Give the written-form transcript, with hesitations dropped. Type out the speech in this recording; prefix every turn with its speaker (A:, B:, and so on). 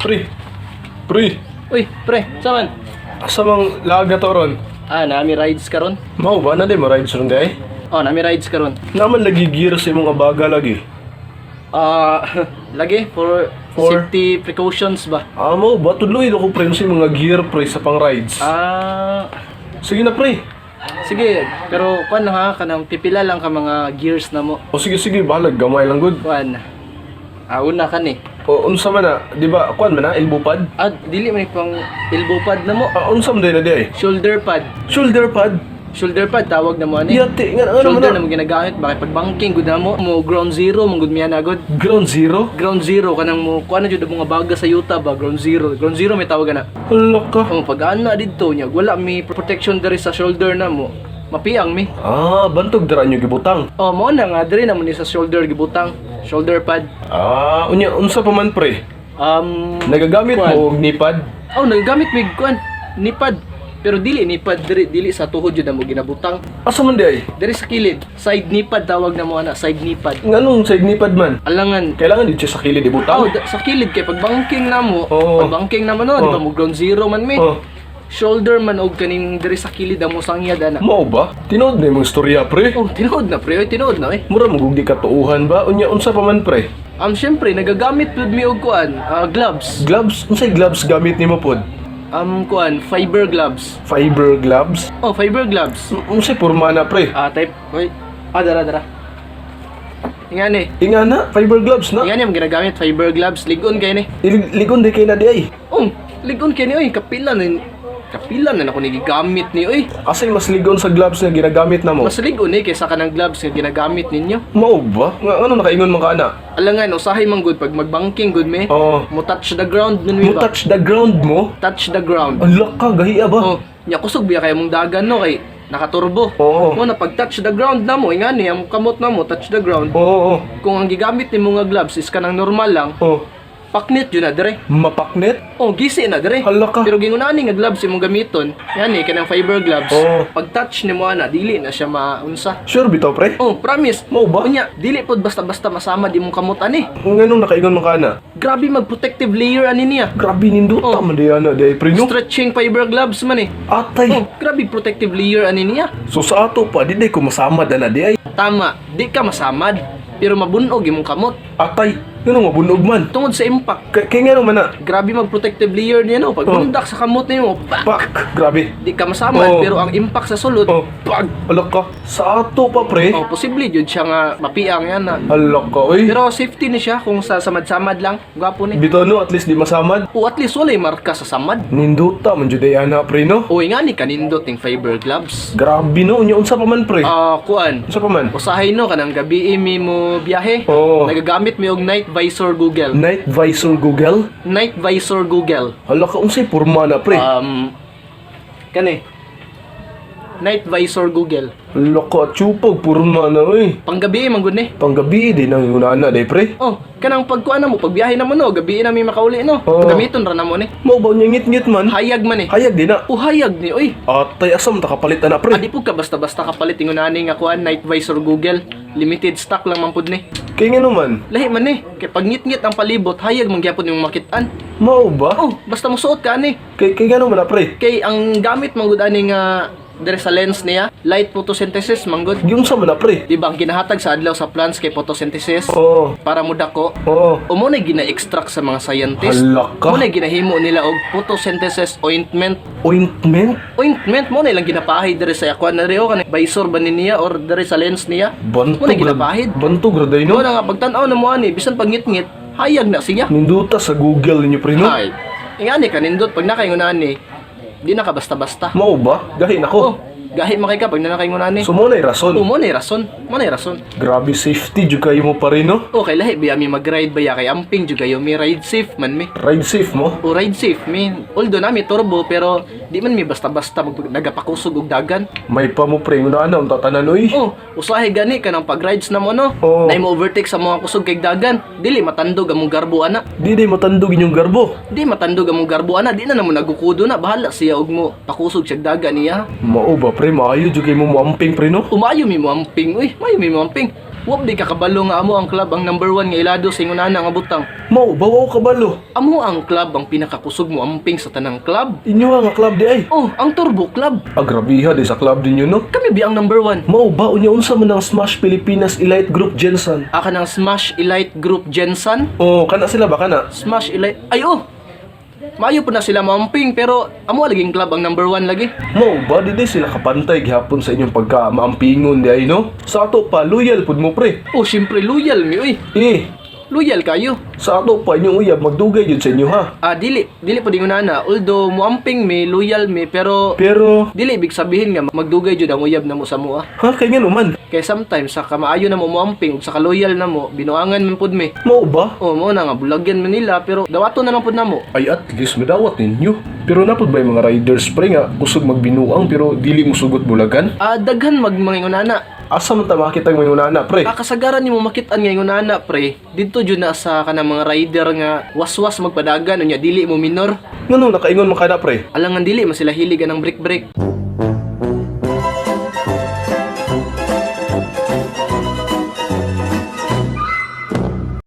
A: Pre. Pre.
B: Uy, pre, saan man?
A: Asa mang laag na to ron?
B: Ah, nami rides karon.
A: Mao ba na di mo rides ron di ay?
B: Oh, nami rides karon.
A: Naman lagi gear sa imong abaga lagi.
B: Ah, lagi for safety precautions ba?
A: Ah, mao ba tudloy ko pre sa mga gear pre sa pang rides.
B: Ah,
A: Sige na, pre.
B: Sige, pero kuan lang ha, kanang pipila lang ka mga gears na mo.
A: O sige sige, bahalag gamay lang gud.
B: Kuan. Ah, una ka ni.
A: O unsa man na, di ba kuan man na elbow pad?
B: Ah, dili man ni pang elbow pad na mo.
A: Ah, unsa man day na di ay?
B: Shoulder pad.
A: Shoulder pad.
B: Shoulder pad tawag na mo ani.
A: Yati nga ano man
B: Shoulder
A: na?
B: na mo ginagamit bakit pag banking gud na mo mo ground zero mo gud miya na gud.
A: Ground zero?
B: Ground zero kanang mo kuan na jud ang mga baga sa yuta ba, ground zero. Ground zero may tawag na.
A: Hala ka.
B: Oh, pag ana didto niya, wala may protection diri sa shoulder na mo. Mapiang mi.
A: Ah, bantog dira nyo gibutang.
B: Oh, mo na nga diri na mo ni sa shoulder gibutang, shoulder pad.
A: Ah, unya unsa pa man, pre? Nagagamit
B: Kuan.
A: mo og knee pad?
B: Oh, nagagamit mig kuan, knee pad. Pero dili knee pad diri, dili sa tuhod jud na mo ginabutang.
A: Asa man di ay?
B: Diri sa kilid, side knee pad tawag na mo ana, side knee pad.
A: Nganong side knee pad man?
B: Alangan.
A: Kailangan dito siya sa kilid ibutang.
B: Oh, sa kilid kay pag banking na mo,
A: Oo.
B: pag banking na mo no, di ba mo ground zero man mi.
A: Oh.
B: Shoulder man og kaning diri sa kilid ang mo sangyad ana.
A: Mao ba? Tinuod na imong istorya, pre.
B: Oh, tinuod na pre, oy, tinuod na eh.
A: Mura mo di katuuhan ba? Unya unsa pa man, pre?
B: Syempre nagagamit pud mi og kuan, gloves.
A: Gloves? Unsay gloves gamit nimo pod?
B: Kuan, fiber gloves.
A: Fiber gloves?
B: Oh, fiber gloves.
A: Unsay porma na, pre?
B: Ah, type, oy. Ah, dara dara. Ingani.
A: Inga na, fiber gloves na.
B: Ingani ang ginagamit fiber gloves, ligon kay ni.
A: Ligon di kay na di ay.
B: Oh, ligon kay ni oy, kapila na nako ni gigamit ni oy.
A: Asay mas ligon sa gloves nga ginagamit na mo?
B: Mas ligon ni kaysa kanang gloves nga ginagamit ninyo.
A: Mao ba? Nga ano nakaingon man ka ana?
B: Alangan usahay man gud pag magbanking gud me.
A: Oo.
B: Mo touch the ground nun mi
A: Mo
B: ba?
A: touch the ground mo?
B: Touch the ground.
A: Ang ka, gahiya ba?
B: Oh, nya kusog biya kay mong dagan no kay nakaturbo.
A: Oo.
B: Mo na pag touch the ground na mo, ingani ang kamot na mo touch the ground.
A: Oo, oo.
B: Kung ang gigamit nimo nga gloves is kanang normal lang,
A: Oo.
B: paknit yun na dire.
A: Mapaknet?
B: Oh, gisi na dire.
A: Hala ka.
B: Pero gingunani nga gloves imong gamiton, yani kanang fiber gloves.
A: Oo.
B: Pag touch nimo ana, dili na siya maunsa.
A: Sure bitaw, pre?
B: Oh, promise.
A: Mao ba?
B: Unya, dili pod basta-basta masama di mong kamot ani.
A: Nganong nakaingon man ka ana?
B: Grabe mag protective layer ani niya.
A: Grabe nindota
B: Oh.
A: man di ana di ay, pre no?
B: Stretching fiber gloves man eh.
A: Atay.
B: Oh, grabe protective layer ani niya.
A: So sa ato pa di day ko masama na di ay.
B: Tama, di ka masamad, pero mabunog imong kamot
A: Atay, ngano mabunog man?
B: tungod sa impact.
A: Kay kay ngano man na?
B: Grabe mag protective layer niya no. Pag bundak sa kamot nimo, pak,
A: Pak, grabe.
B: di ka masamad
A: Oh.
B: pero ang impact sa sulod,
A: Oh.
B: pag.
A: Alak ka. Sa ato pa, pre.
B: Oh, posible jud siya nga mapiang yan na.
A: Alak ka, oy.
B: Pero safety ni siya kung sa samad-samad lang, gwapo ni.
A: Bitaw no, at least di masamad.
B: O at least walay marka sa samad.
A: Nindota man jud ay ana, pre no.
B: O nga ni kanindot ning fiber gloves.
A: Grabe no, unya unsa pa man, pre?
B: Ah, kuan.
A: Unsa pa man?
B: Usahay no kanang gabi mi mo biyahe.
A: Oo.
B: Nagagamit mi og night visor Google.
A: Night visor Google?
B: Night visor Google.
A: Hala ka, unsay porma na, pre?
B: Kani. Night visor Google.
A: Hala ka, tsupag porma na oy.
B: Panggabi man gud ni.
A: Panggabi din ang una day, pre.
B: Oh, kanang pagkuan na mo, pagbiyahe na mo no, gabi na mi makauli no.
A: Oo.
B: Gamiton ra na mo ni.
A: Mao ba niya ngit-ngit man?
B: Hayag man eh.
A: Hayag din na.
B: Oh, hayag ni oy.
A: Atay, asam ta kapalit ana, pre?
B: Adi po ka basta-basta kapalit ingon ani nga kuan night visor Google. Limited stock lang man pud ni.
A: Kay ngano man?
B: Lahi man ni. Kay pag ngit-ngit ang palibot, hayag man gyapon imong makit-an.
A: Mao ba?
B: Oh, basta mosuot ka ani.
A: Kay kay ngano man na, pre?
B: Kay ang gamit man gud ani nga dire sa lens niya, light photosynthesis man gud.
A: Giunsa man na, pre?
B: Di ba ang ginahatag sa adlaw sa plants kay photosynthesis
A: Oo.
B: para mudako?
A: Oo.
B: O mo na gina-extract sa mga scientist.
A: Hala ka.
B: Mo na ginahimo nila og photosynthesis ointment.
A: Ointment?
B: Ointment mo na ilang ginapahid dire sa akuan na rio kanang visor ba ni niya or dire sa lens niya.
A: Bantog
B: Mo na ginapahid.
A: Bantog ra day
B: No
A: no.
B: na nga pagtan-aw na mo ani bisan pag ngit-ngit, hayag na siya.
A: Ninduta sa Google ninyo, pre no.
B: Ay. Ingani kanindot pag nakaingon ani, di na ka basta-basta.
A: Mao ba? Gahi nako.
B: Oh, gahi makay ka pag nakaingon ani.
A: So mo na rason.
B: Oh, mo na rason. Mo na rason.
A: Grabe safety jud kayo mo pa rin no.
B: Okay, lahi biya mi mag-ride baya kay amping jud kayo mi ride safe man mi.
A: Ride safe mo.
B: O ride safe mi. Although nami turbo pero di man mi basta-basta nagapakusog og dagan.
A: May pa mo, pre, una ana ang tatanan oy.
B: Oh, usahay gani ka ng pag-rides na mo no.
A: Oo.
B: Nay mo overtake sa mga kusog kay dagan. Dili matandog among garbo ana.
A: Di day matandog inyong garbo.
B: Di matandog among garbo ana, di na namo nagukudo na bahala siya og mo pakusog siya dagan niya.
A: Mao ba, pre? Maayo jud kay mo moamping, pre no.
B: Umayo mi mo amping, uy, mayo mi mo amping. Wa di ka kabalo nga amo ang club ang number one nga ilado sa ingunana nga butang?
A: Mao ba, wa ko kabalo?
B: Amo ang club ang pinakakusog mo amping sa tanang club.
A: Inyo nga club di ay.
B: Oh, ang Turbo Club.
A: Agrabiha di sa club ninyo, no?
B: Kami bi ang number one.
A: Mao ba, unya unsa man ang Smash Pilipinas Elite Group Jensen?
B: Aka ng Smash Elite Group Jensen.
A: Oh, kana sila ba kana?
B: Smash Elite. Ay oh. Maayo po na sila maamping pero amo laging club ang number one lagi.
A: Mao ba, di sila kapantay gihapon sa inyong pagka maampingon di ay, no? Sa ato pa loyal pud mo, pre.
B: Oh, syempre loyal mi oy.
A: Eh,
B: Loyal kayo.
A: sa ato pa inyong uyab magdugay jud sa inyo ha.
B: Ah, dili dili po dingon na. Although muamping mi, loyal mi, pero
A: Pero
B: dili ibig sabihin nga magdugay jud ang uyab namo sa mua.
A: Ha, kay ngano man?
B: Kay sometimes sa kamaayo na mo muamping ug sa kaloyal na mo, binuangan man pud mi.
A: Mao ba?
B: Oh, mo na nga bulagyan man nila pero dawato na lang pud namo.
A: Ay, at least madawat ninyo. Pero napod ba yung mga riders, pre, nga kusog magbinuang pero dili mo sugot bulagan?
B: Ah, daghan mag mga ingonana.
A: Asa man ta makita yung mga ingunana, pre?
B: Ah, kasagaran nimo makit-an nga ingonana, pre. Didto jud na sa kanang mga rider nga waswas magpadagan unya dili mo minor.
A: Ngano nakaingon man kana, pre?
B: Alangan dili man sila hilig anang break break.